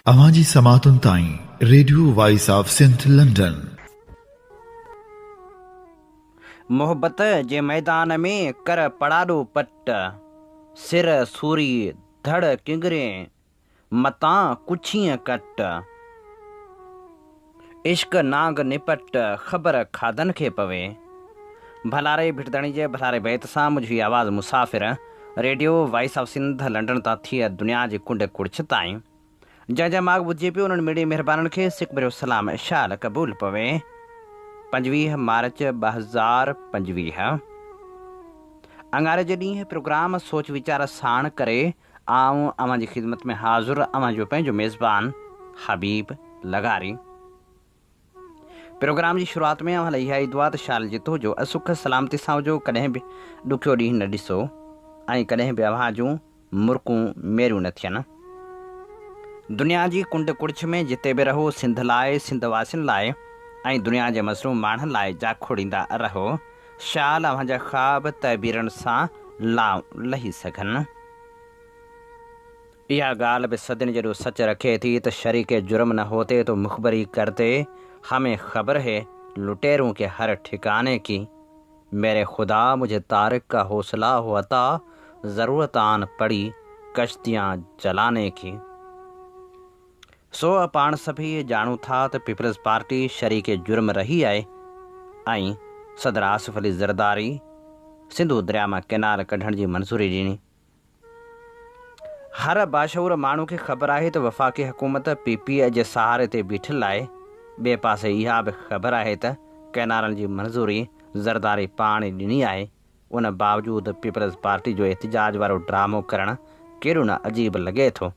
اوهان جي سماعتن تائين radio voice of Sindh London. محبت جي ميدان ۾ ڪر پڙاڏو پٽ، سر سوري ڌڙ ڪنگرين، متان ڪڇينء ڪٽ. عشق نانگ نپٽ، خبر کاڌن کي پوي. ڀلاري ڀٽ ڌڻي جي ڀلاري بيت سان منهنجي هي آواز مسافر، radio voice of Sindh London تان ٿي دنيا جي ڪنڊ ڪڙڇ تائين. جنهن جنهن ماڳ ٻڌجي پيو انهن مڙئي مهربانن کي سڪ ڀريو سلام شال قبول پوي. 25 مارچ 2025 اڱاري جي ڏينهن پروگرام سوچ ويچار ساڻ ڪري آئون اوهان جي خدمت ۾ حاضر اوهان جو پنهنجو ميزبان حبيب لغاري. پروگرام جي شروعات ۾ اوهان لاء اها ئي دعا ته شال جتو جو سک سلامتي سان هجو ڪڏهن به ڏکيو ڏينهن نه ڏسو ۽ ڪڏهن به اوهان جون مرڪون ميريون نه ٿين. دنيا جي ڪنڊ ڪڙڇ ۾ جتي به رهو سنڌ لاء سنڌ واسين لاء ۽ دنيا جي مظلوم ماڻهن لاء جاکوڙيندا رهو شال اوهان جا خواب تعبيرن سان لانء لهي سگهن. اها ڳالهه به صدين جيڏو سچ رکي ٿي ته شريڪ جرم نه هوتي تو مخبري ڪرتي، همين خبر هي لٽيرون ڪي هر ٺڪاني ڪي، ميري خدا مجهي طارق ڪا حوصلا هو عطا، ضرورت آن پڙي ڪشتيان جلاني ڪي. سو پاڻ سڀئي ڄاڻون ٿا ته پيپلز پارٽي شريڪ جرم رهي آهي ۽ صدر آصف علي زرداري سنڌو درياء مان ڪئنال ڪڍڻ جي منظوري ڏني. هر باشعور ماڻهو کي خبر آهي ته وفاقي حڪومت پي پي جي سهاري تي بيٺل آهي، ٻئي پاسي اها به خبر آهي ته ڪئنالن جي منظوري زرداري پاڻ ئي ڏني آهي، ان باوجود پيپلز پارٽي جو احتجاج وارو ڊرامو ڪرڻ ڪيڏو نه عجيب لڳي ٿو.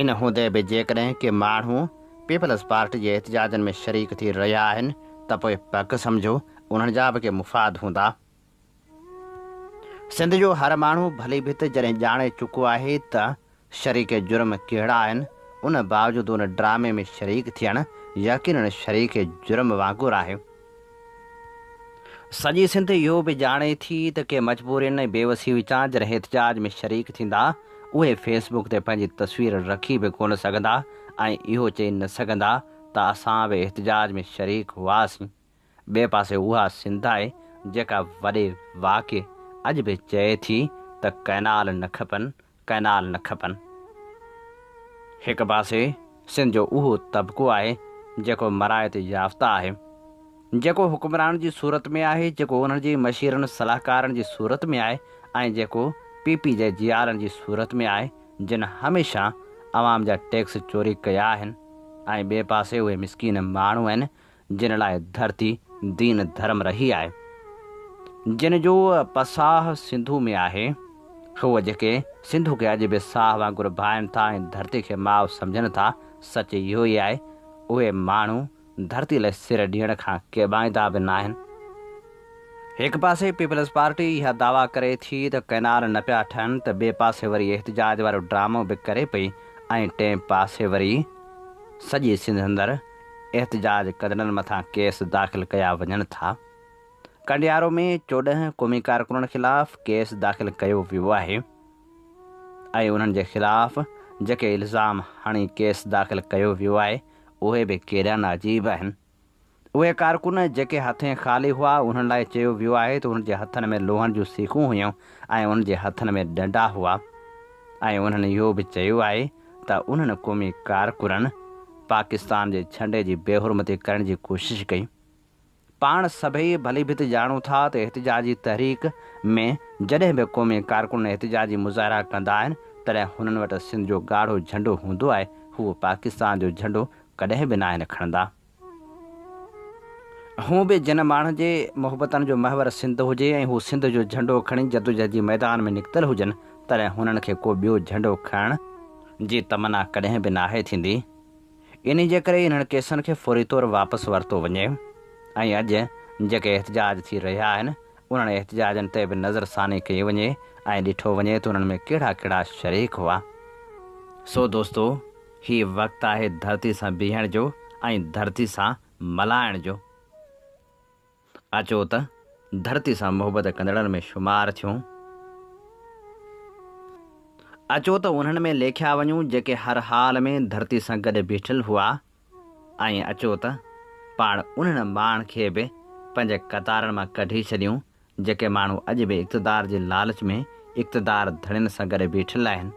ان هوندي به جيڪڏهن ڪي ماڻهو پيپلز پارٽي جي احتجاجن ۾ شريڪ ٿي رهيا آهن ته پوء پڪ سمجهو انهن جا به ڪي مفاد هوندا. سنڌ جو هر ماڻهو ڀلي ڀت جڏهن ڄاڻي چڪو آهي ته شريڪ جرم ڪهڙا آهن، ان باوجود ان ڊرامي ۾ شريڪ ٿيڻ يقينن شريڪ جرم وانگر آهي. سڄي سنڌ اهو به ڄاڻي ٿي ته ڪي مجبورين ۽ بيوسي وچان جڏهن احتجاج ۾ شريڪ ٿيندا، اهي فيس بڪ تي پنهنجي تصوير رکي به ڪونه سگهندا ۽ اهو چئي نه سگهندا ته اسان به احتجاج ۾ شريڪ هئاسين. ٻئي پاسي اها سنڌ آهي جيڪا وڏي واڪي اڄ به چئي ٿي ته ڪئنال نه کپن، ڪئنال نه کپن. هڪ پاسي سنڌ جو اهو طبقو آهي جيڪو مراعت يافته آهي، جيڪو حڪمرانن جي صورت ۾ آهي، جيڪو انهن جي مشيرن صلاحڪارن جي صورت ۾ آهي ۽ جيڪو پي پي جي جيالن جي صورت ۾ آهي جن هميشه عوام جا ٽيڪس چوري ڪيا آهن ۽ ٻئي پاسي اهي مسڪين ماڻهو آهن جن لاء ڌرتي دين ڌرم رهي آهي، جن جو پساهه سنڌو ۾ آهي، هو جيڪي سنڌو کي اڄ به ساهه وانگر ڀائين ٿا ۽ ڌرتي کي ماء سمجهن ٿا، سچ اهو ئي آهي، اهي ماڻهو ڌرتي لاء سر ڏيڻ کان ڪيٻائيندا به ناهن. هڪ پاسي پيپلز پارٽي اها دعويٰ ڪري ٿي ته ڪئنال نه پيا ٺهن ته ٻئي پاسي وري احتجاج وارو ڊرامو به ڪري پئي ۽ ٽئين پاسي وري سڄي سنڌ اندر احتجاج ڪندڙن مٿان ڪيس داخل ڪيا وڃن ٿا. ڪنڊيارو ۾ 14 قومي ڪارڪنن خلاف ڪيس داخل ڪيو ويو آهي ۽ انهن جي خلاف جيڪي الزام هڻي ڪيس داخل ڪيو ويو آهي اهي به ڪيڏا نه عجيب آهن. اهي ڪارڪن جيڪي هٿين خالي هئا انهن لاء چيو ويو آهي ته انهن جي هٿن ۾ لوهن جون سيخون هيون ۽ انهن جي هٿن ۾ ڏنڊا هئا ۽ انهن اهو به چيو آهي ته انهن قومي ڪارڪنن پاڪستان جي جهنڊي جي بي حرمتي ڪرڻ جي ڪوشش ڪئي. پاڻ سڀئي ڀلي ڀت ڄاڻون ٿا ته احتجاجي تحريڪ ۾ جڏهن به قومي ڪارڪن احتجاجي مظاهرا ڪندا آهن تڏهن هنن وٽ سنڌ جو ڳاڙهو جهنڊو هوندو آهي، هو پاڪستان جو جهنڊو ڪڏهن به ناهن کڻندا. هونء به جن ماڻهن جي محبتن جو محور سنڌ هجي ۽ هو سنڌ جو جهنڊو کڻي جدوجهد جي ميدان ۾ نڪتل هجن، تڏهن هنن کي ڪو ٻيو جهنڊو کڻڻ جي تمنا ڪڏهن به ناهي ٿيندي. انهي جي ڪري انهن ڪيسن کي فوري طور واپس ورتو وڃي ۽ اڄ جيڪي احتجاج ٿي رهيا آهن، انهن احتجاجن تي به نظرثاني ڪئي وڃي ۽ ڏٺو وڃي ته انهن ۾ ڪهڙا ڪهڙا شريڪ هئا. سو دوستو! هي وقت آهي ڌرتي سان بيهڻ جو ۽ ڌرتي سان ملائڻ جو. اچو ته ڌرتي سان محبت ڪندڙن ۾ شمار ٿيون. اچو ته انهن ۾ ليکيا وڃون جيڪي هر حال ۾ ڌرتي سان گڏ بيٺل هئا ۽ اچو ته پاڻ انهن ماڻهن کي به پنهنجي قطارن مان ڪڍي ڇڏيون جيڪي ماڻهو اڄ به اقتدار جي لالچ ۾ اقتدار ڌڻين سان گڏ بيٺل آهن.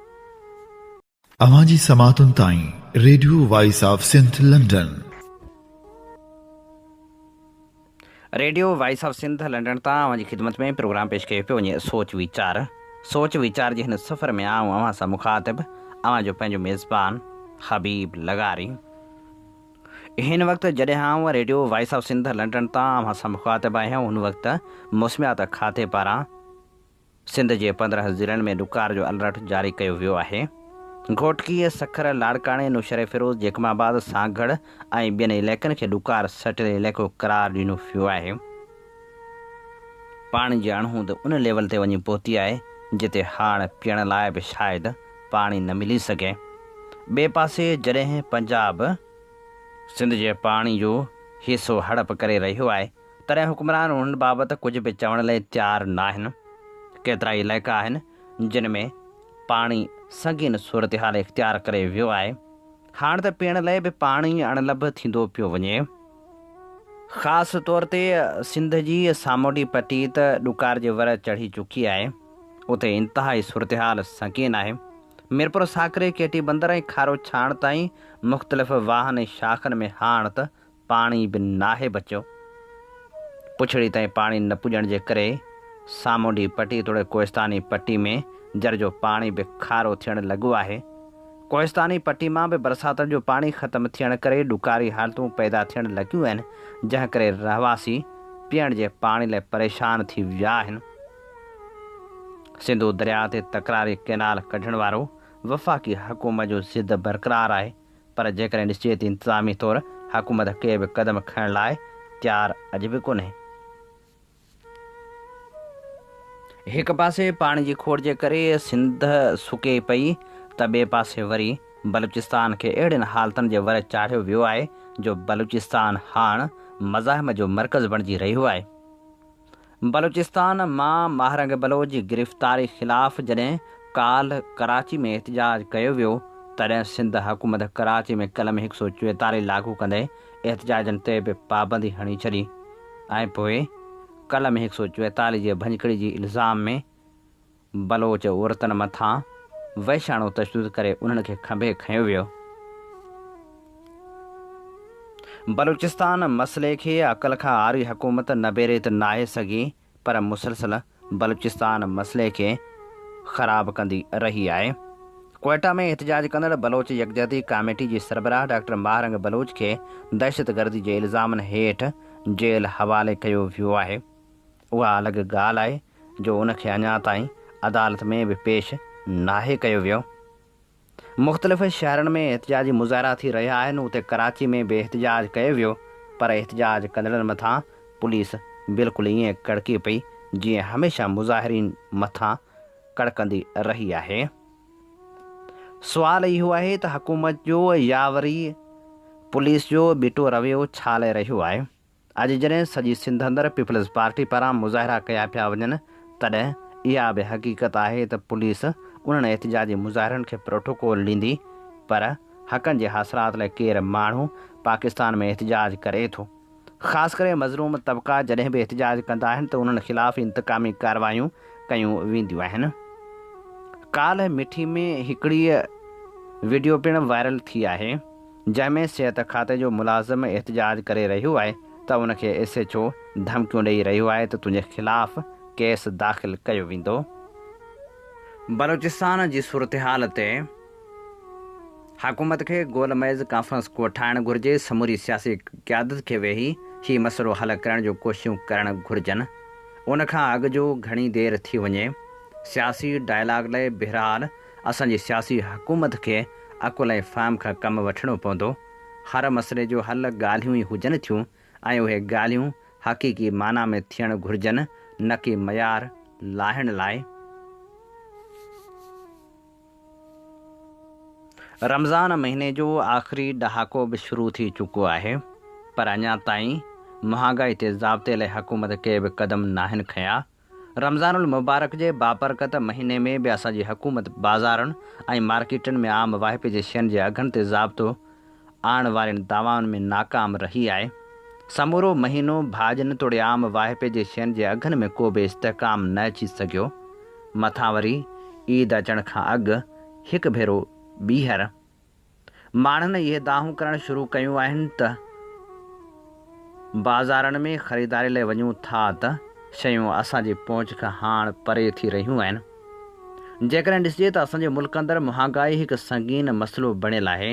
اوهان جي سماعتن تائين radio voice of Sindh London. Radio voice of Sindh London تان اوهان جي خدمت ۾ پروگرام پيش ڪيو پيو وڃي سوچ ويچار سوچ ويچار جي هن سفر ۾ آئون اوهان سان مخاطب اوهان جو پنهنجو ميزبان حبيب لغاري هن وقت جڏهن آئون radio voice of Sindh London تان اوهان سان مخاطب آهيان ان وقت موسميات کاتي پاران سنڌ جي 15 ضلعن ۾ ڏڪار جو الرٽ جاري ڪيو ويو آهي. گهوٽڪي، سکر، لاڙڪاڻي، نوشهريفيروز، جيڪب آباد، سانگهڙ ۽ ٻين علائقن کي ڏڪار سٽيل علائقو قرار ڏنو ويو آهي. پاڻي جي اڻهوند ان ليول تي وڃي پهتي آهي جتي هاڻ پيئڻ لاء به شايد پاڻي نه ملي سگهي. ٻئي پاسي جڏهن پنجاب سنڌ جي پاڻي جو حصو هڙپ ڪري رهيو آهي تڏهن حڪمران انهن بابت ڪجهه به چوڻ لئي تيار ناهن. ڪيترائي علائقا آهن جن ۾ پاڻي سنگين صورتحال اختيار ڪري ويو آهي. هاڻ ته پيئڻ لئي به پاڻي اڻلڀ ٿيندو پيو وڃي. خاص طور تي سنڌ جي سامونڊي پٽي ته ڏڪار جي ور چڙهي چڪي آهي. اتي انتهائي صورتحال سنگين آهي. ميرپور ساڪري، ڪيٽي بندر ۽ کارو ڇاڻ تائين مختلف واهن ۽ شاخن ۾ هاڻ ته پاڻي به ناهي بچيو. پڇڙي تائين پاڻي نه پڄڻ جي ڪري سامونڊي پٽي توڙي ڪوهستاني پٽي ۾ جر جو پاڻي به کارو ٿيڻ لڳو آهي. ڪوهستاني پٽي مان به برساتن جو پاڻي ختم ٿيڻ ڪري ڏڪاري حالتون پيدا ٿيڻ لڳيون آهن، جنهن ڪري رهواسي پيئڻ جي پاڻي لاء پريشان ٿي ويا آهن. سنڌو درياء تي تڪراري ڪئنال ڪڍڻ وارو وفاقي حڪومت جو ضد برقرار آهي، پر جيڪڏهن ڏسجي ته انتظامي طور حڪومت ڪي به قدم کڻڻ لاء تيار اڄ به ڪونهي. هڪ پاسي پاڻي جي کوٽ جي ڪري سنڌ سڪي پئي ته ٻئي پاسي وري بلوچستان کي اهڙين حالتن جي ور چاڙهيو ويو آهي جو بلوچستان هاڻ مزاحمت جو مرڪز بڻجي رهيو آهي. بلوچستان مان ماهرنگ بلوچ جي گرفتاري خلاف جڏهن ڪالهه ڪراچي ۾ احتجاج ڪيو ويو تڏهن سنڌ حڪومت ڪراچي ۾ قلم 144 لاڳو ڪندي احتجاجن تي به پابندي هڻي ڇڏي ۽ پوء قلم 144 جي ڀڃڪڙي جي الزام ۾ بلوچ عورتن مٿان وحشاڻو تشدد ڪري انهن کي کنڀي کنيو ويو. بلوچستان مسئلي کي عقل کان عاري حڪومت نبيري ته ناهي سگهي پر مسلسل بلوچستان مسئلي کي خراب ڪندي رهي آهي. ڪوئيٽا ۾ احتجاج ڪندڙ بلوچ يڪجهتي ڪاميٽي جي سربراهه ڊاڪٽر ماهه رنگ بلوچ کي دهشتگردي جي الزامن هيٺ جيل حوالي ڪيو ويو آهي. اها الڳ ڳالهه آهي جو ان کي اڃا تائين عدالت ۾ به پيش ناهي ڪيو ويو. مختلف شهرن ۾ احتجاجي مظاهرا ٿي رهيا آهن، اتي ڪراچي ۾ به احتجاج ڪيو ويو پر احتجاج ڪندڙن مٿان پوليس بلڪل ائين ڪڙڪي پئي جيئن هميشه مظاهرين مٿان ڪڙڪندي رهي آهي. سوال اهو آهي ته حڪومت جو يا وري پوليس جو ٻٽو رويو ڇا لئه رهيو آهي؟ اڄ جڏهن سڄي سنڌ اندر پيپلز پارٽي پاران مظاهرا ڪيا پيا وڃن تڏهن اها به حقيقت آهي ته پوليس انهن احتجاجي مظاهرن کي پروٽوڪول ڏيندي پر حقن جي حاصلات لاء ڪير ماڻهو پاڪستان ۾ احتجاج ڪري ٿو خاص ڪري مظلوم طبقا جڏهن به احتجاج ڪندا آهن ته انهن خلاف انتقامي ڪارروايون ڪيون وينديون آهن. ڪالهه مٺي ۾ هڪڙي وڊيو پڻ وائرل ٿي آهي. جنهن ۾ صحت کاتي جو ملازم احتجاج ڪري رهيو آهي ته ان کي ايس ايڇ او ڌمڪيون ڏئي رهيو آهي ته تنهنجي خلاف ڪيس داخل ڪيو ويندو. بلوچستان جي صورتحال تي حڪومت کي گول ميز ڪانفرنس ڪوٺائڻ گهرجي، سموري سياسي قيادت کي ويهي هي مسئلو حل ڪرڻ جون ڪوششون ڪرڻ گهرجن، ان کان اڳ جو گهڻي دير ٿي وڃي. سياسي ڊائلاگ لئه بهرحال اسان جي سياسي حڪومت کي عقل ۽ فهم کان ڪم وٺڻو پوندو. هر مسئلي جو حل ڳالهيون ئي هجن ٿيون ۽ اهي ڳالهيون حقيقي معنيٰ ۾ ٿيڻ گهرجن نه ڪي معيار لاهڻ لاء. رمضان مهيني جو آخري ڏهاڪو به شروع ٿي چڪو آهي پر اڃا تائين مهانگائي تي ضابطي لاء حڪومت ڪي به قدم ناهن کنيا. رمضان المبارڪ جي بابرڪت مهيني ۾ به اسان جي حڪومت بازارن ۽ مارڪيٽن ۾ عام واهپي جي شين جي اگهن تي ضابطو آڻڻ وارين دعوائن ۾ ناڪام رهي آهي. سمورو مهينو ڀاڄين توڙي عام واهپي جي شين جي اگهن ۾ ڪو به استحڪام نه اچي سگهيو. مٿان وري عيد اچڻ کان اڳ هڪ ڀيرو ٻيهر ماڻهن اهي دانهون ڪرڻ شروع ڪيون آهن ته بازارن ۾ خريداري لاء وڃون ٿا ته شيون اسان جي پهچ کان هاڻ پري ٿي رهيون آهن. جيڪڏهن ڏسجي ته اسان جي ملڪ اندر مهانگائي هڪ سنگين مسئلو بڻيل آهي.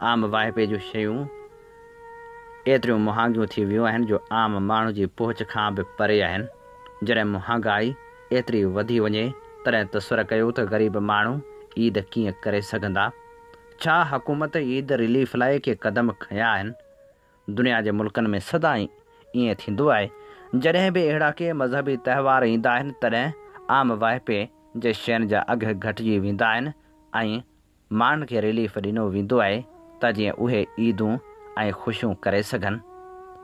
عام واهپي جون شيون ايتريون مهانگيون ٿي ويون آهن جو عام ماڻهو جي پهچ کان به پري آهن. جڏهن مهانگائي ايتري وڌي وڃي تڏهن تصور ڪيو ته غريب ماڻهو عيد ڪيئن ڪري سگهندا؟ ڇا حڪومت عيد رليف لاء ڪي قدم کنيا آهن؟ دنيا جي ملڪن ۾ سدائين ائين ٿيندو آهي، جڏهن به اهڙا ڪي مذهبي تهوار ايندا آهن تڏهن عام واهپي جي شين جا اگهه گهٽجي ويندا آهن ۽ ماڻهن کي رليف ڏنو ويندو آهي ته جيئن اهي عيدون ۽ خوشيون ڪري سگهن.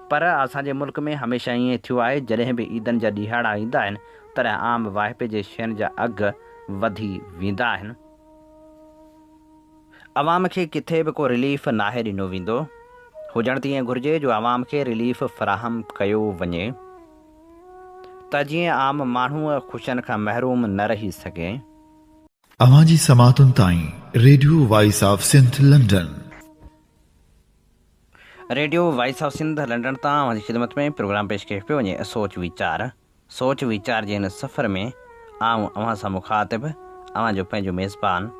پر اسان جي ملڪ ۾ هميشه ائين ٿيو آهي جڏهن به عيدن جا ڏهاڙا ايندا آهن تڏهن عام واهپي جي شين جا اگهه وڌي ويندا آهن. عوام کي ڪٿي به ڪو رليف ناهي ڏنو ويندو. هجڻ ته ائين گهرجي جو عوام کي رليف فراهم ڪيو وڃي ته جيئن عام ماڻهو خوشين کان محروم نه رهي سگهي. اوهان جي سماعتن تائين radio voice of Sindh London. Radio voice of Sindh London تان اوهان جي خدمت ۾ پروگرام پيش ڪيو پيو وڃي سوچ ويچار سوچ ويچار جي هن سفر ۾ آئون اوهان سان مخاطب اوهان جو پنهنجو ميزبان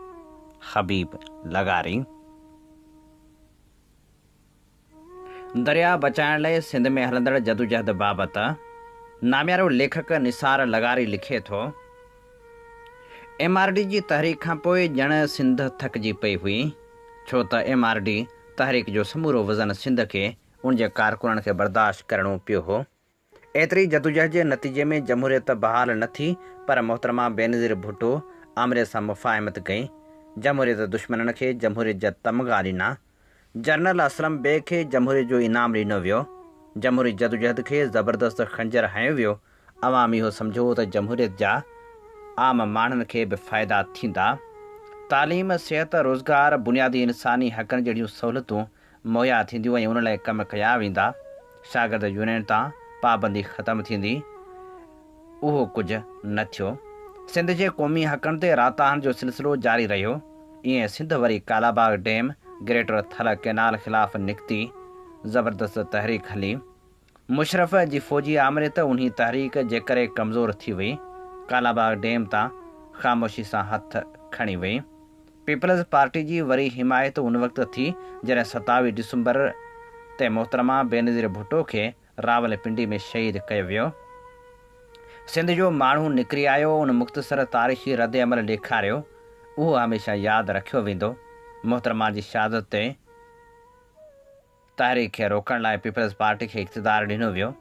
حبيب لغاري. درياء بچائڻ لاء سنڌ ۾ هلندڙ جدوجهد بابت ناميارو ليکڪ نثار لغاري لکي ٿو، ايم آر ڊي جي تحريڪ کان پوء ڄڻ سنڌ ٿڪجي پئي هئي، ڇو ته ايم آر ڊي تحريڪ جو سمورو وزن سنڌ کي ان جي ڪارڪنن کي برداشت ڪرڻو پيو هو. ايتري جدوجهد جي نتيجي ۾ جمهوريت ته بحال نه ٿي پر محترمه بينظير ڀٽو آمريت سان مفاهمت ڪئي، جمهوريت دشمنن کي جمهوريت جا تمغا ڏنا، جنرل اسلم بيگ کي جمهوريت جو انعام ڏنو ويو، جمهوري جدوجهد کي زبردست خنجر هنيو ويو، عوام اهو سمجهيو ته جمهوريت جا عام ماڻهن کي به فائدا ٿيندا. تعليم، صحت، روزگار، بنيادي انساني حقن جهڙيون سهولتون مهيا ٿينديون ۽ ان لاء ڪم ڪيا ويندا، شاگرد يونين تان پابندي ختم ٿيندي، اهو ڪجهه نه ٿيو. سنڌ جي قومي حقن تي راتاهن جو سلسلو جاري رهيو، ائين سنڌ وري Kalabagh dam, greater Thal canal خلاف نڪتي، زبردست تحريڪ هلي. مشرف جي فوجي آمريت انهي تحريڪ جي ڪري ڪمزور ٿي وئي، ڪالاباغ ڊيم تان خاموشي سان هٿ کڻي وئي. پيپلز پارٽي جي وري حمايت ان وقت ٿي جڏهن 27 ڊسمبر تي محترمه بينظير ڀٽو کي راولپنڊي ۾ شهيد ڪيو ويو. سنڌ جو ماڻهو نڪري آيو ان مختصر تاريخي ردعمل ڏيکاريو، اهو هميشه ياد رکيو ويندو. محترمه جي شهادت تي. تحريڪ کي روڪڻ لاء پيپلز پارٽي کي اقتدار ڏنو ويو.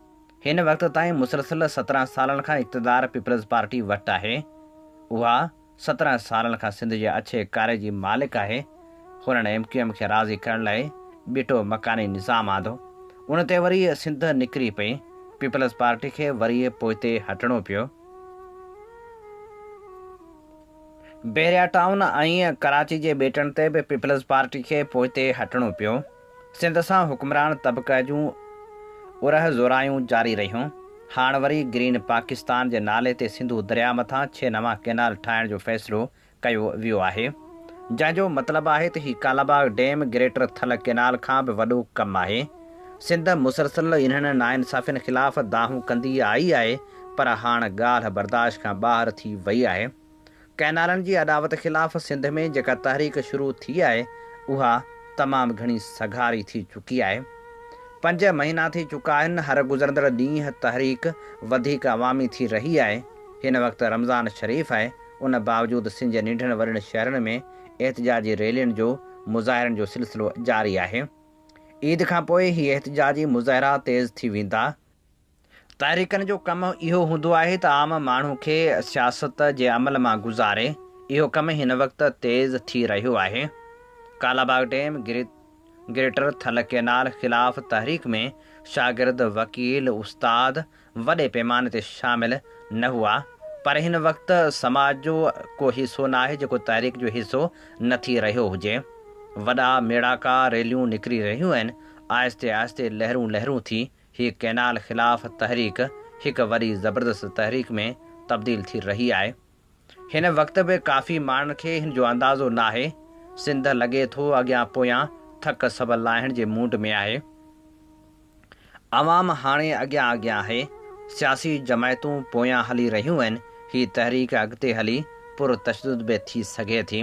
هن وقت تائين مسلسل 17 سالن کان اقتدار پيپلز پارٽي وٽ آهي. اها 17 سالن کان سنڌ جي اڇي ڪاري جي مالڪ آهي. هنن ايم ڪيو ايم کي راضي ڪرڻ لاء ٻٽو مڪاني نظام آندو. ان تي وري سنڌ نڪري پئي. پيپلز پارٽي کي وري پوئتي هٽڻو پيو. بحريا ٽائون ۽ ڪراچي جي ٻيٽن تي به پيپلز پارٽي کي پوئتي هٽڻو پيو. سنڌ سان حڪمران طبقه جون ارهه زورايون جاري رهيون. هاڻ وري گرين پاڪستان جي نالي تي سنڌو درياء مٿان ڇهه نوان ڪئنال ٺاهڻ جو فيصلو ڪيو ويو آهي. جنهن جو مطلب آهي ته هي Kalabagh dam greater Thal canal کان به وڏو ڪم آهي. سنڌ مسلسل انهن ناانصافين خلاف دانهون ڪندي آئي آهي پر هاڻ ڳالهه برداشت کان ٻاهر ٿي وئي آهي. ڪئنالن جي اڏاوت خلاف سنڌ ۾ جيڪا تحريڪ شروع ٿي آهي اها تمام گهڻي سگهاري ٿي چڪي آهي. پنج مهينا ٿي چڪا آهن هر گذرندڙ ڏينهن تحريڪ وڌيڪ عوامي ٿي رهي آهي. هن وقت رمضان شريف آهي ان باوجود سنڌ جي ننڍن وڏن شهرن ۾ احتجاجي ريلين جو مظاهرن جو سلسلو جاري آهي. عيد کانپوء هي احتجاجي مظاهرا تيز ٿي ويندا. تحريڪن جو ڪم اهو هوندو آهي ته عام ماڻهو کي سياست جي عمل مان گذاري، اهو ڪم هن وقت تيز ٿي رهيو آهي. Kalabagh dam, greater Thal canal خلاف تحريڪ ۾ شاگرد، وڪيل، استاد، وڏي پيماني تي شامل نه هئا پر هن وقت سماج جو ڪو حصو ناهي جيڪو تحريڪ جو حصو نه ٿي رهيو هجي. وڏا ميڙاڪا، ريليون نڪري رهيون آهن، آهستي آهستي لهرون لهرون ٿي هي ڪئنال خلاف تحريڪ هڪ وڏي زبردست تحريڪ ۾ تبديل ٿي رهي آهي. هن وقت به ڪافي ماڻهن کي هن جو اندازو ناهي. سنڌ لڳي ٿو اڳيان پويان ٿڪ سڀ لاهڻ جي مونڊ ۾ آهي. عوام هاڻي اڳيان اڳيان آهي. سياسي جماعتون پويان هلي رهيون آهن. هي تحريڪ اڳتي هلي پر تشدد به ٿي سگهي ٿي.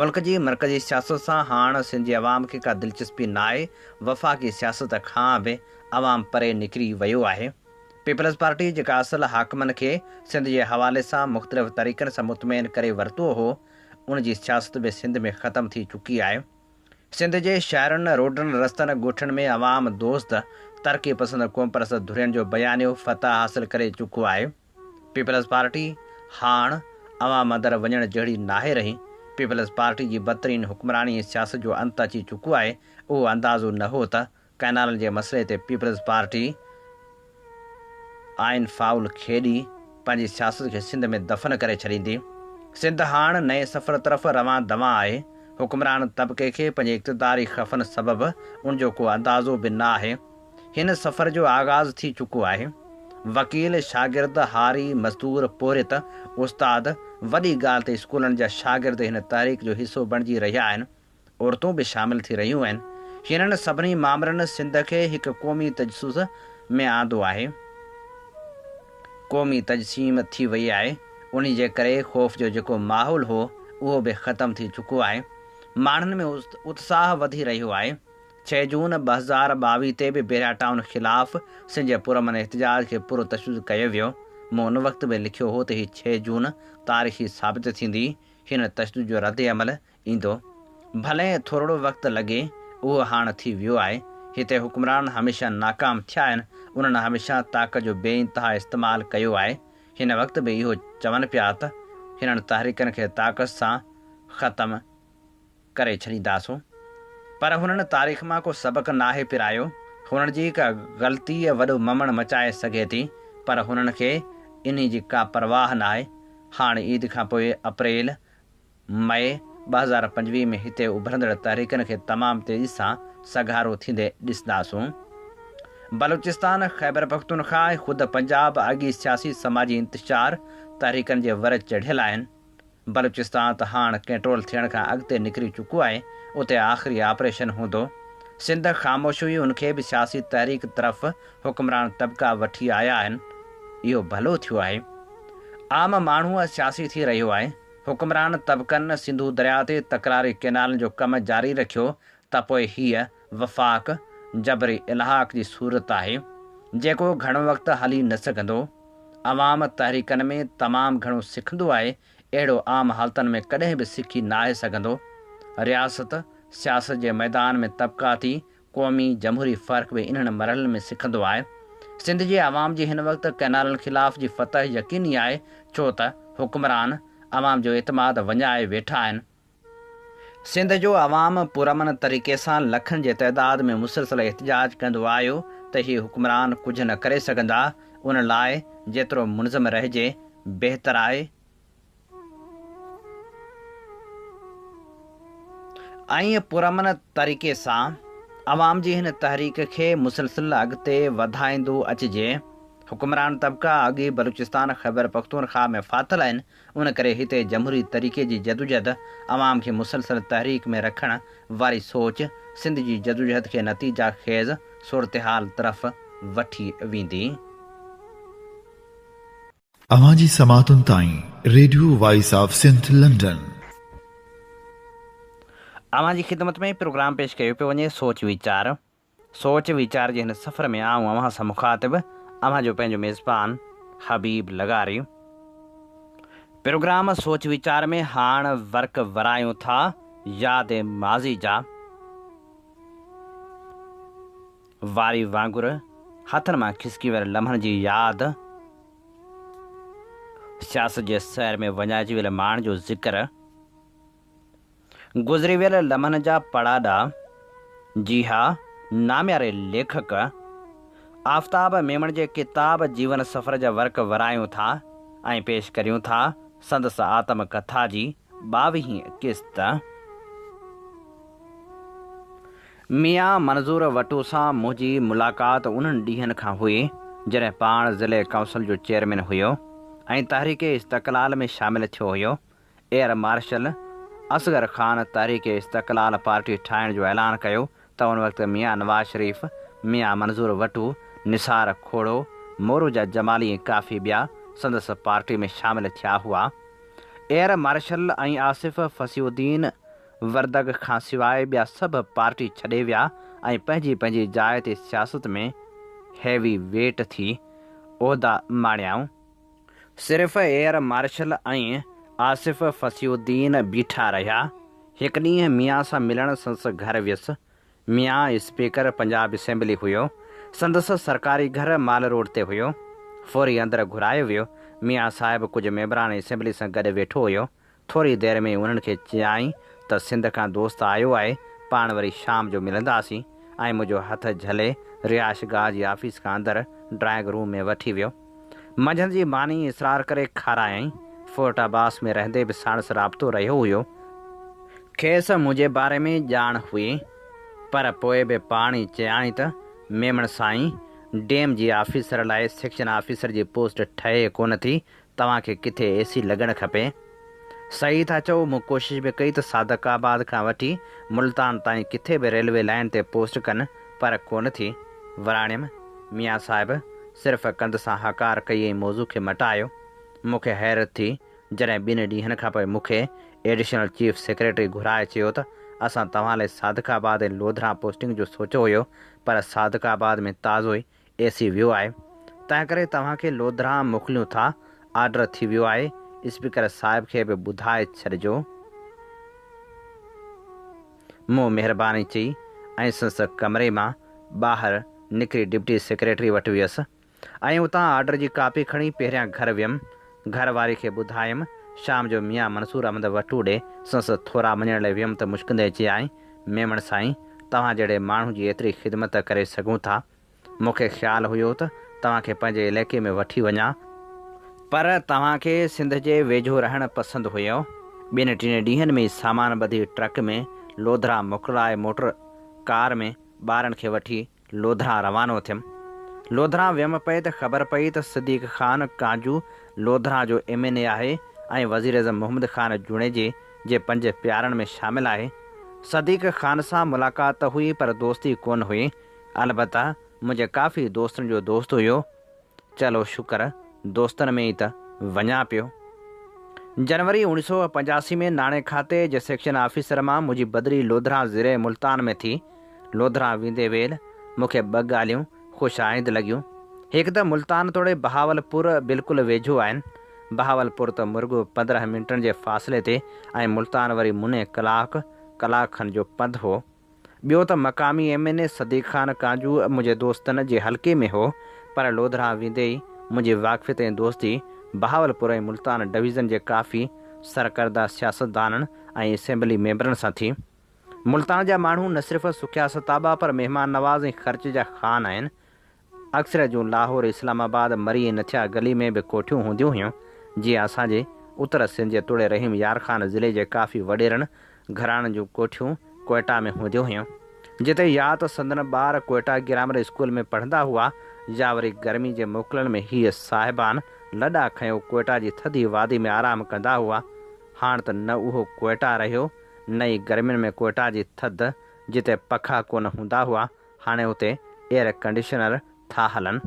ملڪ جي مرڪزي سياست سان هاڻ سنڌ جي عوام کي ڪا دلچسپي ناهي. وفاقي سياست کان به عوام پري نڪري ويو آهي. پيپلز پارٽي جيڪا اصل حاڪمن کي سنڌ جي حوالي سان مختلف طريقن سان مطمئن ڪري ورتو هو، ان جي سياست به سنڌ ۾ ختم ٿي چڪي آهي. سنڌ جي شهرن، روڊن، رستن، ڳوٺن ۾ عوام دوست، ترقي پسند قومپرست ڌرين جو بيانيو فتح حاصل ڪري چڪو آهي. پيپلز پارٽي هاڻ عوام اندر وڃڻ جهڙي ناهي رهي. پيپلز پارٽي جي بدترين حڪمراني ۽ سياست جو انت اچي چڪو آهي. اهو اندازو نه هو ته ڪئنالن جي مسئلي تي پيپلز پارٽي آئين فائول کيڏي پنهنجي سياست کي سنڌ ۾ دفن ڪري ڇڏيندي. سنڌ هاڻ نئين سفر طرف روان دوان آهي. حڪمران طبقي کي پنهنجي اقتداري خفن سبب ان جو ڪو اندازو به نه آهي. هن سفر جو آغاز ٿي چڪو آهي. وڪيل، شاگرد، هاري، مزدور، پورهيت، استاد، وڏي ڳالهه ته اسڪولن جا شاگرد هن تحريڪ جو حصو بڻجي رهيا آهن. عورتون به شامل ٿي رهيون آهن. هنن سڀني مامرن سنڌ کي هڪ قومي تجسس ۾ آندو آهي. قومي تجسيم ٿي وئي آهي. انهي جي ڪري خوف جو جيڪو ماحول هو اهو به ختم ٿي چڪو آهي. ماڻهن ۾ اتساهه وڌي رهيو آهي. ڇهه جون 2022 تي به بحريا ٽائون خلاف سنڌ جي پرامن احتجاج کي پر تشدد ڪيو ويو. مون ان وقت به لکيو هو ته هي ڇهه جون تاريخي ثابت ٿيندي. هن تشدد جو رد عمل ايندو. ڀلي ٿورڙو وقت لڳي، اهو هاڻ ٿي ويو آهي. هتي حڪمران هميشه ناڪام ٿيا آهن، انهن هميشه طاقت جو بي انتها استعمال ڪيو آهي. هن وقت به اهو چون پيا ته هنن تحريڪن کي طاقت سان ختم ڪري ڇڏينداسون. پر هنن تاريخ مان ڪو سبق ناهي پرايو. هنن جي ڪا غلطي وڏو ممڻ مچائي سگهي ٿي، پر هنن کي انهي جي ڪا پرواهه ناهي. هاڻ عيد کانپوء اپريل، مئي 2025 ۾ هتي اڀرندڙ تحريڪن کي تمام تيزي سان سگهارو ٿيندي ڏسنداسون. بلوچستان، خيبرپختونخواهه ۽ خود پنجاب اڳ ئي سياسي سماجي انتشار تحريڪن جي ور چڙهيل آهن. بلوچستان ته هاڻ ڪنٽرول ٿيڻ کان اڳتي نڪري چڪو آهي، اتي آخري آپريشن هوندو. سنڌ خاموش هئي ان کي به سياسي تحريڪ طرف حڪمران طبقا وٺي آيا آهن. اهو ڀلو ٿيو آهي. عام ماڻهو سياسي ٿي رهيو آهي. حڪمران طبقن سنڌو درياء تي تڪراري ڪئنالن جو ڪم جاري رکيو ته پوء هيء وفاق جبري الحاق جي صورت آهي، جيڪو گهڻو وقت هلي نه سگهندو. عوام تحريڪن ۾ تمام گهڻو سکندو آهي، اهڙو عام حالتن ۾ ڪڏهن به سکي ناهي سگهندو. رياست، سياست جي ميدان ۾ طبقاتي قومي جمهوري فرق به انهن مرحلن ۾ سکندو آهي. سنڌ جي عوام جي هن وقت ڪئنالن خلاف جي فتح يقيني آهي ڇو ته حڪمران عوام جو اعتماد وڃائي ويٺا آهن. سنڌ جو عوام پرامن طريقي سان لکن جي تعداد ۾ مسلسل احتجاج ڪندو آيو ته هي حڪمران ڪجهه نه ڪري سگهندا ان لاء جيترو منظم رهجي بهتر آهي. ۽ پرامن طريقي سان عوام جي هن تحريڪ کي مسلسل اڳتي وڌائيندو اچجي. حڪمران طبقا اڳ ئي بلوچستان، خيبرپختونخواهه ۾ ڦاٿل آهن، ان ڪري هتي جمهوري طريقي جي جدوجهد عوام کي مسلسل تحريڪ ۾ رکڻ واري سوچ سنڌ جي جدوجهد کي نتيجا خيز صورتحال طرف وٺي ويندي. اوهان جي سماعتن تائين radio voice of Sindh London. اوهان جي خدمت ۾ پروگرام پيش ڪيو پيو وڃي سوچ ويچار. سوچ ويچار جي هن سفر ۾ آئون اوهان سان مخاطب اوهان جو پنهنجو ميزبان حبيب لغاري. پروگرام سوچ ويچار ۾ هاڻ ورق ورايون ٿا ياد ماضي جا. واري وانگر هٿن مان کسڪي ويل لمحن جي ياد، سياست جي سير ۾ وڃائجي ويل ماڻهن جو ذڪر، گذري ويل لمحن جا پڙاڏا، جي ها نامياري ليکڪ آفتاب ميمڻ جي ڪتاب جيون سفر جا ورق ورايون ٿا ۽ پيش ڪريون ٿا سندس آتم ڪٿا جي ٻاويهين قسط. ميان منظور وٽو سان منهنجي ملاقات انهن ڏينهن کان هئي جڏهن پاڻ ضلعي ڪائونسل جو چيئرمين هيو ۽ تحريڪ استقلال ۾ شامل ٿيو هيو. ايئر مارشل اصغر خان تحريڪ استقلال پارٽي ٺاهڻ جو اعلان ڪيو ته ان وقت ميان نواز شريف، ميان منظور وٽو، نثار کوڙو، مورو جا جمالي ۽ ڪافي ٻيا سندس پارٽي ۾ شامل ٿيا هئا. ايئر مارشل ۽ آصف فصيح الدين وردگ کان سواء ٻيا سڀ پارٽي ڇڏي ويا ۽ پنهنجي پنهنجي جاء تي سياست ۾ هيوي ويٽ ٿي عهدا ماڻيائون. صرف ايئر مارشل ۽ آصف فصيح الدين بيٺا رهيا. هڪ ڏينهن ميان سان ملڻ سندس گهر ويس. ميان اسپيڪر پنجاب اسيمبلي هيو. سندس سرڪاري گهر مال روڊ تي هيو. فوري اندر گهرايو ويو. ميان صاحب ڪجهه ميمبران اسيمبلي سان گڏ ويٺو هيو. ٿوري دير ۾ انهن کي چيائين ته سنڌ کان دوست آيو آهي، پاڻ وري شام جو ملنداسين ۽ منهنجو هٿ جهلي رهائش گاهه جي آفيس کان اندر ڊرائنگ روم ۾ وٺي ويو. منجهند جي ماني اصرار ڪري کارايائين. فورٽ عباس ۾ رهندي به ساڻس رابطو رهيو هيو. کيس منهنجي باري ۾ ڄاڻ هئي، پر پوء به پاڻ ئي چيائين ته ميمڻ سائين، ڊيم جي آفيسر لاء سيڪشن آفيسر جي پوسٽ ٺهي ڪونه ٿي، توهان کي ڪٿي اي سي لڳڻ کپي. صحيح ٿا چئو، مون ڪوشش به ڪئي ته صادق آباد کان وٺي ملتان تائين ڪٿي به ريلوي لائين تي پوسٽ ڪن پر ڪونه ٿي. وراڻيم، ميان صاحب صرف ڪنڌ سان هاڪار ڪئي ۽ موضوع کي مٽايو. مون کي حيرت ٿي جڏهن ٻن ڏينهن کان پوء مون کي ايڊيشنل چيف سيڪريٽري گهرائي چيو ته اسان توهان لاء صادق آباد ۽ لوڌران پوسٽنگ جو سوچيو هيو پر صادق آباد ۾ تازو ئي اي سي ويو آهي تنهنڪري توهان کي لوڌران موڪليون ٿا، آرڊر ٿي ويو آهي، اسپيڪر صاحب کي به ٻڌائي ڇڏجو. مون مهرباني چئي ۽ سندس ڪمري مان ٻاهر نڪري ڊپٽي سيڪريٽري وٽ ويس ۽ اتان آرڊر جي ڪاپي کڻي پهريان گهر ويم، گهر واري کي ٻڌايم، شام جو ميان منصور احمد وٽو ڏي سندس ٿورا مڃڻ لاء ويم ته مشڪندي چيائين، ميمڻ سائين، توهان جهڙي ماڻهو جي ايتري خدمت ڪري سگهون ٿا، مون کي خيال هيو ته توهان کي پنهنجي علائقي ۾ وٺي وڃان، پر توهان کي سنڌ جي ويجهو رهڻ پسند هيو. ٻن ٽن ڏينهن ۾ ئي سامان ٻڌي ٽرڪ ۾ لوڌران موڪلائي موٽر ڪار ۾ ٻارن کي وٺي لوڌران روانو ٿيم. لوڌران ويم پئي ته خبر پئي ته صديق خان ڪانجو لوڌران جو ايم اين اي آهي ۽ وزيراعظم محمد خان جوڻيجي جي پنج پيارن ۾ شامل آهي. صديق خان سان ملاقات ته هئي پر دوستي ڪونه هئي. البته منهنجي ڪافي دوستن جو دوست هيو. چلو شڪر دوستن ۾ ئي ته وڃان پيو. جنوري اوڻيهه سؤ 85 ۾ ناڻي کاتي جي سيڪشن آفيسر مان منهنجي بدلي لوڌران ضلعي ملتان ۾ ٿي. لوڌران ويندي ويل مون کي ٻه ڳالهيون خوش آئند لڳيون. هڪ ته ملتان توڙي بهاولپور بلڪل ويجهو آهن. بهاولپور ته مرڳو 15 منٽن جي فاصلي تي ۽ ملتان وري مني ڪلاڪ، ڪلاڪ کن جو پنڌ هو. ٻيو ته مقامي M N A Siddiq Khan Kanjo منهنجي دوستن جي حلقي ۾ هو، پر لوڌران ويندي ئي منهنجي واقفيت ۽ دوستي بهاولپور ۽ ملتان ڊويزن جي ڪافي سرڪرده سياستدانن ۽ اسيمبلي ميمبرن سان ٿي. ملتان جا ماڻهو نه صرف سکيا ستابا پر مهمان نواز ۽ خرچ جا خان آهن. اڪثريت جون لاهور، اسلام آباد، مري ۽ نٿيا گلي ۾ به ڪوٺيون هونديون هيون، جيئن اسان جي اتر سنڌ جي توڙي رحيم يار خان ضلعي جي ڪافي وڏيرن گهراڻن جون ڪوٺيون ڪوئيٽا ۾ هونديون هيون، جتي يا ته سندن ٻار ڪوئيٽا گرامر اسڪول ۾ پڙهندا هئا يا وري گرمي جي موڪلن ۾ هيء صاحبان لڏا کنيو ڪوئيٽا جي ٿڌي وادي ۾ آرام ڪندا هئا. هاڻ ته نه اهو ڪوئيٽا رهيو، نه ئي گرمين ۾ ڪوئيٽا جي ٿڌ، جتي پکا ڪونه هوندا هئا، هاڻي اتي ايئر ڪنڊيشنر ٿا هلن.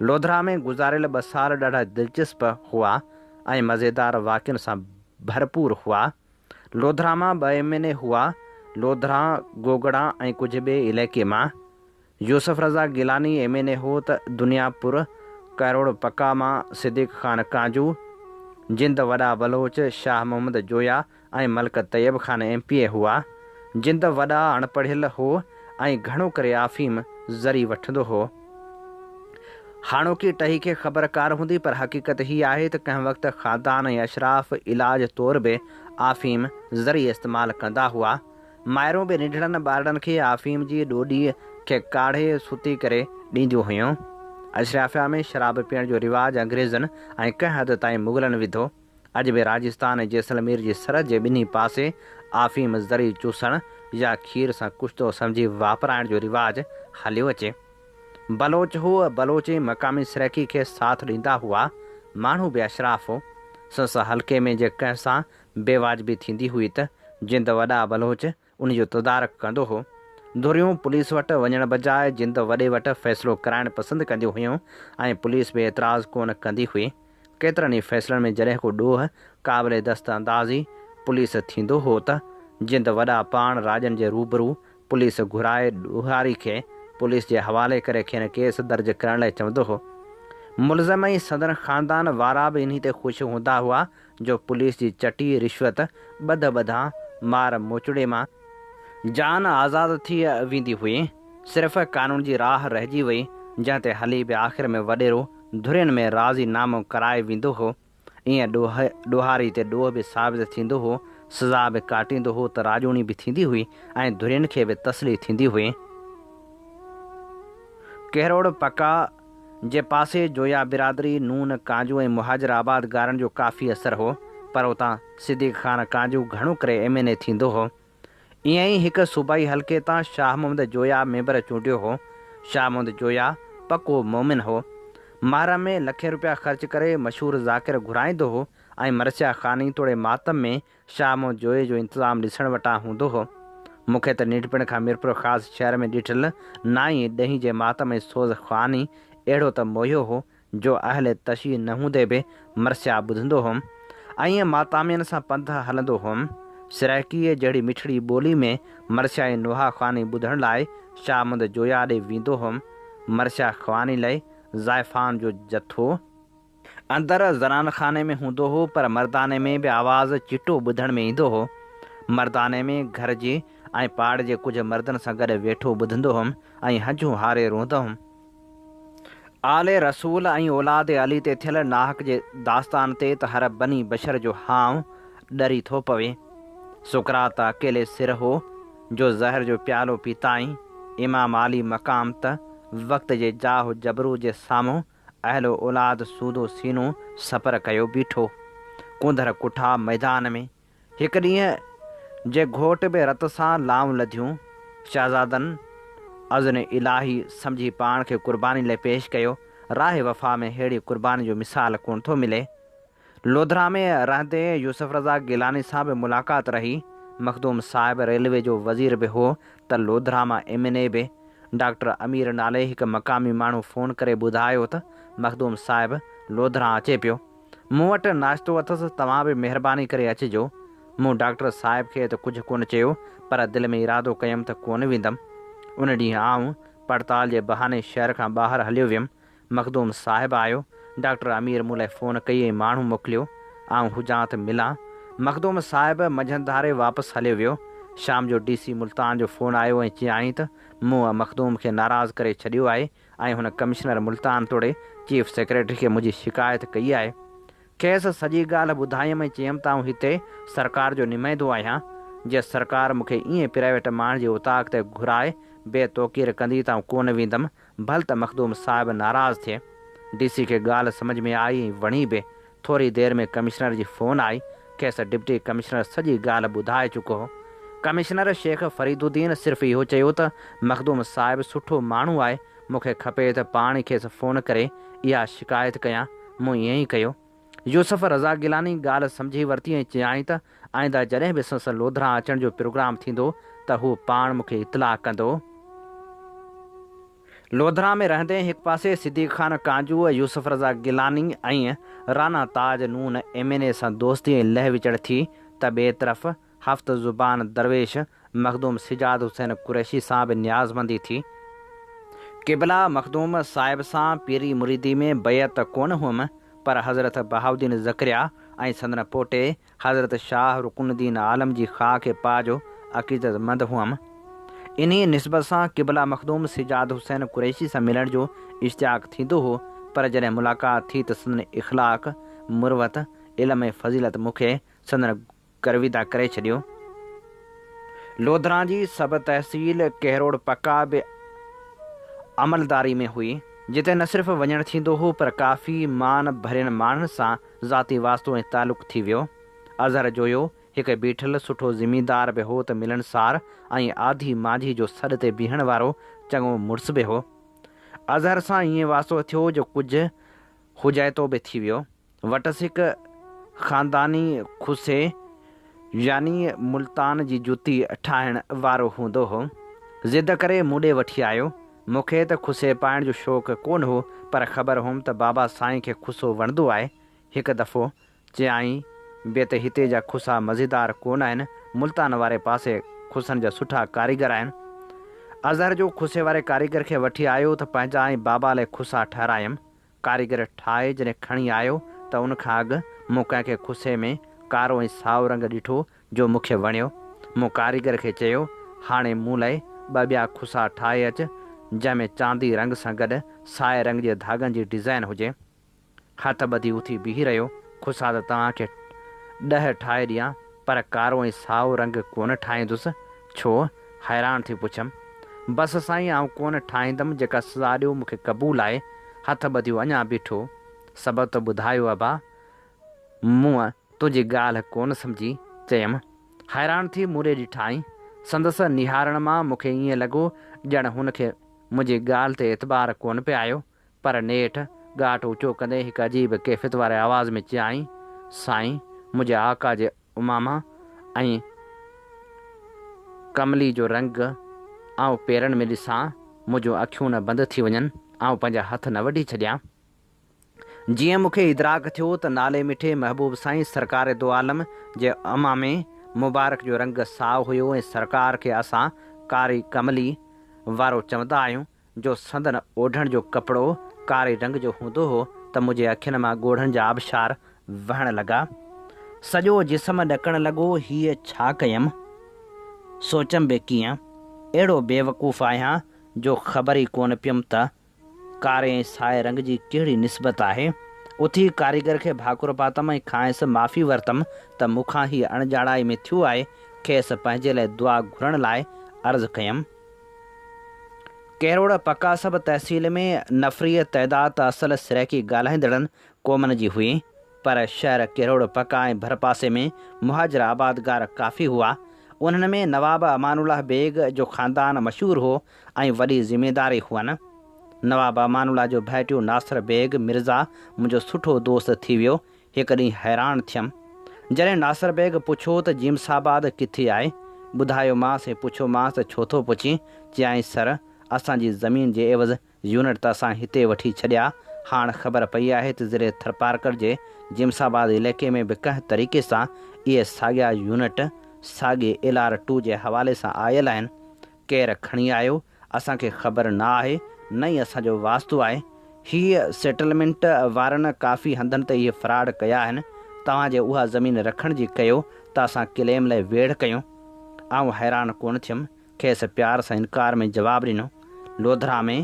لوڌرا ۾ گذاريل ٻه سال ڏاڍا دلچسپ هئا ۽ مزيدار واقعن سان ڀرپور هئا. لوڌرا مان ٻه ايم اين اي هئا، لوڌران، گوگڙا ۽ ڪجهه ٻئي علائقي مان. Yousuf Raza Gilani M N A هو ته دنيا پور، ڪروڙ پڪا مان صديق خان ڪانجو، جند وڏا Baloch, Shah Muhammad Joya ۽ Malik Tayyab Khan M P A هئا. جند وڏا اڻپڙهيل هو ۽ گهڻو ڪري آفيم ذري وٺندو هو. هاڻوڪي ٽهي کي خبر ڪانه هوندي پر حقيقت هي آهي ته ڪنهن وقت خاندان ۽ اشراف علاج طور به آفيم ذري استعمال ڪندا هئا. مائرون به ننڍڙن ٻارڙن کي آفيم جي ڏوڏي کي ڪاڙهي ستي ڪري ڏينديون هيون. اشرافيا ۾ شراب پيئڻ جو رواج انگريزن ۽ ڪنهن حد تائين مغلن وڌو. اڄ به راجستان ۽ جيسلمير جي سرحد جي ٻنهي پاسي آفيم ذري چوسڻ يا کير سان ڪشتو سمجهي واپرائڻ جو رواج هليو اچي. بلوچ هو، بلوچ ئي مقامي سرائيڪي کي ساٿ ڏيندا هئا. ماڻهو به اشراف هو. سندس حلقي ۾ جي ڪنهن سان بيواجبي ٿيندي هئي ته جند وڏا بلوچ ان جو تدارڪ ڪندو هو. ڌريون پوليس وٽ وڃڻ بجاء جند وڏي وٽ فيصلو ڪرائڻ پسند ڪنديون هيون ۽ پوليس به اعتراض ڪونه ڪندي هئي. ڪيترن ئي فيصلن ۾ جڏهن ڪو ڏوهه قابل دست اندازي پوليس ٿيندو هو ته جند وڏا پاڻ راڄن جي روبرو پوليس گهرائي ڏوهاري کي پوليس جي حوالي ڪري کين ڪيس درج ڪرڻ لاء چوندو هو. ملزم ۽ سندن خاندان وارا به انهي تي خوش هوندا هئا جو پوليس جي چٽي رشوت ٻڌ ٻڌان مار موچڙي مان جان آزاد ٿي ويندي هئي. صرف قانون جي راهه رهجي وئي، جنهن تي هلي به آخر ۾ وڏيرو ڌرين ۾ راضي نامو ڪرائي ويندو هو. ائين ڏوهاري تي ڏوهه به ثابت ٿيندو هو، سزا به ڪاٽيندو هو ته راڄوڻي به ٿيندي هئي ۽ ڌرين کي به تسلي ٿيندي هئي. ڪهروڙ پڪا جي پاسي جويا برادري، نون، ڪانجو ۽ مهاجر آبادگارن جو ڪافي اثر هو، پر اتان صديق خان ڪانجو گهڻو ڪري ايم اين اي ٿيندو هو. ائين ئي هڪ صوبائي حلقي تان شاهه محمد جويا ميمبر چونڊيو هو. شاهه محمد جويا پڪو مومن هو. محرم ۾ لکين روپيا خرچ ڪري مشهور ذاڪر گهرائيندو هو ۽ مرثيه خواني توڙي ماتم ۾ شاهه محمد جويي جو انتظام ڏسڻ وٽان هوندو هو. مون کي ته ننڍپڻ کان ميرپورخاص شهر ۾ ڏٺل نائين ڏهين جي ماتم ۽ سوز خواني اهڙو ته موهيو هو جو اهل تشيع نه هوندي به مرثيا ٻڌندو هوم ۽ ماتامين سان پنڌ هلندو هوم. سرائيڪيء جهڙي مٺڙي ٻولي ۾ مرثيا ۽ نوحا خواني ٻڌڻ لاء شاهه محمد جويا ڏي ويندو هوم. مرثيا خواني لئه زائفان جو جٿو. اندر زنان خاني ۾ هوندو هو پر مرداني ۾ به آواز چٽو ٻڌڻ ۾ ايندو هو. مرداني ۾ گهر جي ۽ پاڙي جي ڪجهه مردن سان گڏ ويٺو ٻڌندو هوم ۽ هنجون هاري روئندو هوم. آل رسول ۽ اولاد علي تي ٿيل ناحق جي داستان تي ته هر بني بشر جو هانء ڏري ٿو پوي. سقراط ته اڪيلي سر هو جو زهر جو پيالو پيتائين. امام عالي مقام ته وقت جي جاه جبروت جي سامهون اهل و اولاد سودو سينو سپر ڪيو بيٺو. ڪونڌر ڪٺا ميدان ۾. هڪ ڏينهن جي گهوٽ به رت سان لائون لڌيون. شهزادن اذن الاهي سمجهي پاڻ کي قرباني لئه پيش ڪيو. راهه وفا ۾ ههڙي قرباني جو مثال ڪونه ٿو ملي. لوڌران ۾ رهندي يوسف رضا گيلاني سان به ملاقات رهي. مخدوم صاحب ريلوي جو وزير به هو ته لوڌران مان ايم اين اي به. ڊاڪٽر امير نالي هڪ مقامي ماڻهو فون ڪري ٻڌايو ته مخدوم صاحب لوڌران اچي پيو. مون وٽ ناشتو اٿس توهان به مهرباني ڪري اچجو. مون ڊاڪٽر صاحب کي ته ڪجهه ڪونه چيو پر دل ۾ ارادو ڪيم ته ڪونه ويندم. ان ڏينهن آئون پڙتال جي بهاني شهر کان ٻاهر هليو ويم. مخدوم صاحب آيو، ڊاڪٽر امير مون لاء فون ڪئي ۽ ماڻهو موڪليو، آئون هجان ته ملان. مخدوم صاحب منجهند ڌاري واپس هليو ويو. شام جو ڊي سي ملتان جو فون آيو ۽ چيائين ته مون مخدوم کي ناراض ڪري ڇڏيو آهي ۽ هن ڪمشنر ملتان توڙي چيف سيڪريٽري کي منهنجي شڪايت ڪئي آهي. کيس سڄي ڳالهه ٻڌايم ۽ چيم ته آئون هتي سرڪار جو نمائندو آهيان، جي سرڪار مون کي ائين پرائيويٽ ماڻهن جي اوطاق تي گهرائي بي توقير ڪندي ته آئون ڪونه ويندم، ڀل ته مخدوم صاحب ناراض ٿئي. ڊي سي کي ڳالهه سمجهه ۾ آئي ۽ وڻي به. ٿوري دير ۾ ڪمشنر جي فون آئي. کيس ڊپٽي ڪمشنر سڄي ڳالهه ٻڌائي چڪو هو. ڪمشنر شيخ فريد الدين صرف اهو چيو ته مخدوم صاحب سٺو ماڻهو آهي، مون کي کپي ته پاڻ ئي کيس فون ڪري اها شڪايت ڪيان. مون ائين ئي ڪيو. يوسف رضا گيلاني ڳالهه سمجهي ورتي ۽ چيائين ته آئنده جڏهن به سندس لوڌران اچڻ جو پروگرام ٿيندو ته هو پاڻ مون کي اطلاع ڪندو. لوڌران ۾ رهندي هڪ پاسي صديق خان ڪانجو، يوسف رضا گيلاني ۽ رانا تاج نون ايم اين اي سان دوستي ۽ لهه وچڙ ٿي ته ٻئي طرف هفت زبان درويش مخدوم سجاد حسين قريشي سان به نيازمندي ٿي. قبلا مخدوم صاحب سان پيري مريدي ۾ بيعت ته ڪونه هئم، پر حضرت بهاؤالدين زڪريا ۽ سندن پوٽي حضرت شاهه رڪن الدين عالم جي خاڪ پا جو عقيدتمند هئم. انهيء نسبت سان قبلا مخدوم سجاد حسين قريشي سان ملڻ جو اشتياق ٿيندو هو، پر جڏهن ملاقات ٿي ته سندن اخلاق، مروت، علم ۽ فضيلت مون کي سندن گرويده ڪري ڇڏيو. لوڌران جي سب تحصيل ڪهروڙ پڪا به عملداري ۾ هئي، جتي نه صرف وڃڻ ٿيندو هو پر ڪافي مان ڀرين ماڻهن سان ذاتي واسطو ۽ تعلق ٿي ويو. اظهر جويو هڪ بيٺل سٺو زميندار به هو ته ملڻسار ۽ آڌي مانجهي جو سڏ تي بيهڻ وارو چڱو مڙس به هو. اظهر سان ائين واسطو ٿيو جو ڪجهه حجائتو به ٿي ويو. وٽس هڪ خانداني کسي يعني ملتان جي جتي ٺاهڻ وارو هوندو هو. ضد ڪري مون ڏي وٺي آيو. مون کي ته کسي پائڻ جو شوق ڪونه هو پر خبر هئم ته بابا سائين کي کسو وڻندو آهي. هڪ دفعو چيائين به ته هتي جا کسا مزيدار ڪونه آهن، ملتان واري پاسي کسن جا سٺا ڪاريگر آهن. اظهر جو کسي واري ڪاريگر کي وٺي آيو ته پنهنجا ۽ بابا لاء کسا ٺهرايم. ڪاريگر ٺاهي جڏهن کڻي آيو ته ان کان اڳ مون ڪنهن کي کسي ۾ ڪارو ۽ سائو رنگ ڏٺو جو مون کي وڻيو. مون ڪاريگر کي چيو، هاڻي مون لئه ٻه ٻيا کسا ٺاهي اچ، جنهن ۾ چاندي رنگ سان گڏ سائي رنگ جي ڌاڳن جي ڊزائين هجي. هٿ ٻڌي اٿي بيهي رهيو، کسا ته توهان کي ڏهه ٺاهي ڏيان، پر ڪارو ۽ سائو رنگ ڪونه ٺاهيندس. ڇو؟ حيران ٿي پڇيم. بس سائين آئون ڪونه ٺاهيندم، جيڪا سزا ڏيو مون کي قبول آهي. هٿ ٻڌيو اڃا بيٺو. سبب ته ٻڌايو ابا. مون تنهنجي ڳالهه ڪونه سمجهي. چيم. حيران ٿي مون ڏي ڏٺائين. سندس نهارڻ مان مون کي ائين لڳو ڄڻ هن کي منهنجي ڳالهه تي اعتبار ڪونه پئي آيو. پر نيٺ ڳاٽ اوچو ڪندي هڪ عجيب ڪيفيت واري آواز ۾ چيائين، سائين، منهنجي آقا جي عمامه ۽ ڪملي جو رنگ آئون پيرن ۾ ڏسان، منهنجون اکيون نه بند ٿي وڃن، آئون پنهنجا هٿ نه وڍي ڇڏيان. جيئن مون کي ادراڪ ٿيو ته نالي مٺي محبوب سائين سرڪار دو عالم جي عمامي مبارڪ جو رنگ سائو هيو ۽ سرڪار کي اسان ڪاري ڪملي وارو چوندا آهيون، جو سندن اوڍڻ جو ڪپڙو ڪاري رنگ جو هوندو هو ته منهنجي اکين مان ڳوڙهن جا آبشار وهڻ لڳا. سڄو جسم ڏڪڻ لڳو، هيء ڇا ڪيم؟ سوچيم به ڪيئن؟ اهڙو بيوقوف آهيان جو خبر ئي ڪونه پيم ته ڪاري ۽ سائي رنگ جي ڪهڙي نسبت آهي. اٿي ڪاريگر کي ڀاڪر پاتم ۽ کانئس معافي ورتم ته مون کان هيء اڻڄاڻائي ۾ ٿيو آهي، کيس پنهنجي لاء دعا گهرڻ لاء عرض ڪيم. ڪيروڙ پڪا سب تحصيل ۾ نفريء تعداد ته اصل سرائيڪي ڳالهائيندڙن قومن جي هئي، پر شهر ڪيروڙ پڪا ۽ ڀرپاسي ۾ مهاجر آبادگار ڪافي هئا. انهن ۾ نواب امان الله بيگ جو خاندان مشهور هو ۽ وڏي ذميداري هئن. نواب امان الله جو ڀائٽيو ناصر بيگ مرزا منهنجو سٺو دوست ٿي ويو هڪ ڏينهن حيران ٿيم، جڏهن ناصر بيگ پڇيو ته جيمس آباد ڪٿي آهي؟ ٻڌايومانس ۽ پڇيومانس ته ڇو ٿو پڇين؟ چيائين سر، اسان جي زمين جي عيوض يونٽ ته اسان هتي وٺي ڇڏيا، هاڻ خبر پئي آهي ته ضلعي ٿرپارڪر جي جيمس آباد علائقي ۾ به ڪنهن طريقي سان اهي ساڳيا يونٽ ساڳي ايل آر ٽو جي حوالي سان آيل آهن، ڪير کڻي آيو، اسان کي خبر نه آهي، نه ئي اسان جو واسطو آهي. هي سيٽلمينٽ وارن ڪافي هنڌن تي اهي فراڊ ڪيا آهن. توهان جي اها زمين رکڻ جي ڪيو ته اسان ڪليم لاء ويڙهه ڪيون. آئون حيران ڪونه ٿيم، کيس پيار سان انڪار ۾ جواب ڏنو. لوڌرا ۾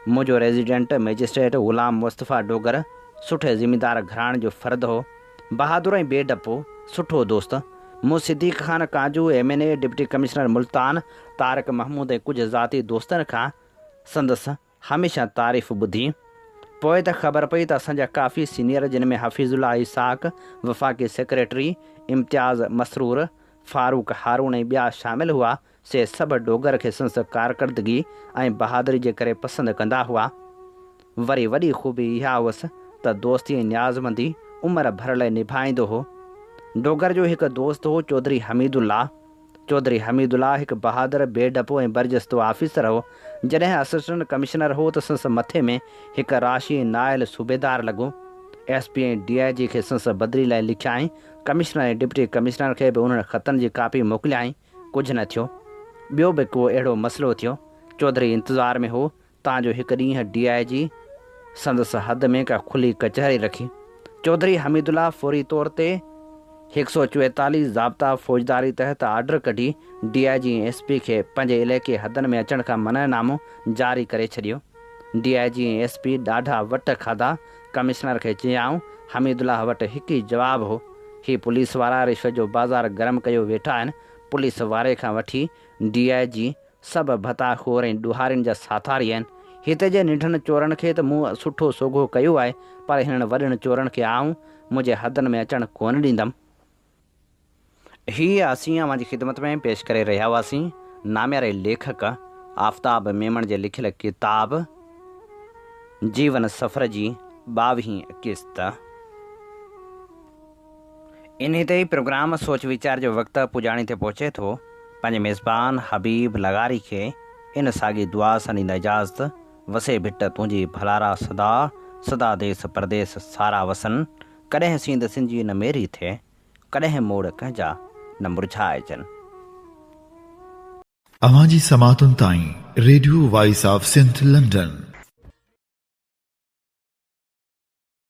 منهنجو ريزيڊنٽ مئجسٽريٽ غلام مصطفيٰ ڊوگر سٺي زميندار گهراڻي جو فرد هو. بهادر ۽ بي ڊپو، سٺو دوست. مون Siddique Khan Kanjo, M N A, deputy commissioner Multan, Tariq Mahmood ۽ ڪجهه ذاتي دوستن کان سندس هميشه تعريف ٻڌي. پوء ته خبر پئي ته اسان جا ڪافي سينيئر جن ۾ حفيظ الله اسحاق، وفاقي سيڪريٽري، امتياز مسرور، فاروق هارون ۽ ٻيا شامل هئا، سي سڀ ڊوگر کي سندس ڪارڪردگي ۽ بهادري جي ڪري پسند ڪندا هئا. وري وڏي خوبي اها هئس ته دوستي ۽ نيازمندي عمر ڀر لئه نڀائيندو هو. ڊوگر جو هڪ دوست هو چوڌري حميد الله. چوڌري حميد الله هڪ بهادر، بي ڊپو ۽ برجستو آفيسر هو. جڏهن اسسٽنٽ ڪمشنر هو ته سندس مٿي ۾ هڪ راشي ۽ نااهل صوبيدار لڳو. ايس پي ۽ ڊي I جي کي سندس بدلي لاء لکيائين. ڪمشنر ۽ ڊپٽي ڪمشنر کي به انهن خطن جي ڪاپي موڪليائين. ڪجهه نه ٿيو. ٻيو به ڪو اهڙو مسئلو ٿيو. چوڌري انتظار ۾ هو، تان جو هڪ ڏينهن ڊي I جي سندس حد ۾ ڪا کلي ڪچهري رکي. چوڌري حميد الله فوري طور تي هڪ سئو چويتاليهه ضابطه فوجداري تحت آرڊر ڪڍي ڊي I جي ۽ ايس پي کي پنهنجي علائقي حدن ۾ اچڻ کان منع نامو جاري ڪري ڇڏيو. ڊي I جي ۽ ايس پي ڏاڍا وٽ کاڌا. ڪمشنر کي چيائون، حميد الله وٽ هڪ ئي جواب هو، هي پوليس وارا رشوت جو بازار گرم ڪيو ويٺا آهن، پوليس واري کان وٺي ڊي I جي سڀ ڀتا خور ۽ ڏوهارين جا ساٿاري آهن. هتي جي ننڍن چورن کي ته مون سٺو سوگهو ڪيو آهي، پر هنن وڏن چورن کي آئون منهنجي حدن ۾ اچڻ ڪونه ڏيندم. هي اسين اوهان جي خدمت ۾ پيش ڪري رهيا هئاسين نامياري ليکڪ آفتاب ميمڻ جي لکيل ڪتاب جيون سفر جي ٻاويهين قسط. انهي تي ئي پروگرام سوچ ويچار جو وقت پڄاڻي تي پهچي ٿو. پنهنجي ميزبان حبيب لغاري کي ان ساڳي دعا سان ڏيندا اجازت، وسي ڀٽ تنهنجي ڀلارا سدا، سدا ديس پرديس سارا وسن، ڪڏهن سينڌ سنجي نه ميري ٿئي، ڪڏهن موڙ ڪنهن جا نه مرجهائجن. اوهان جي سماعتن تائين radio voice of Sindh London.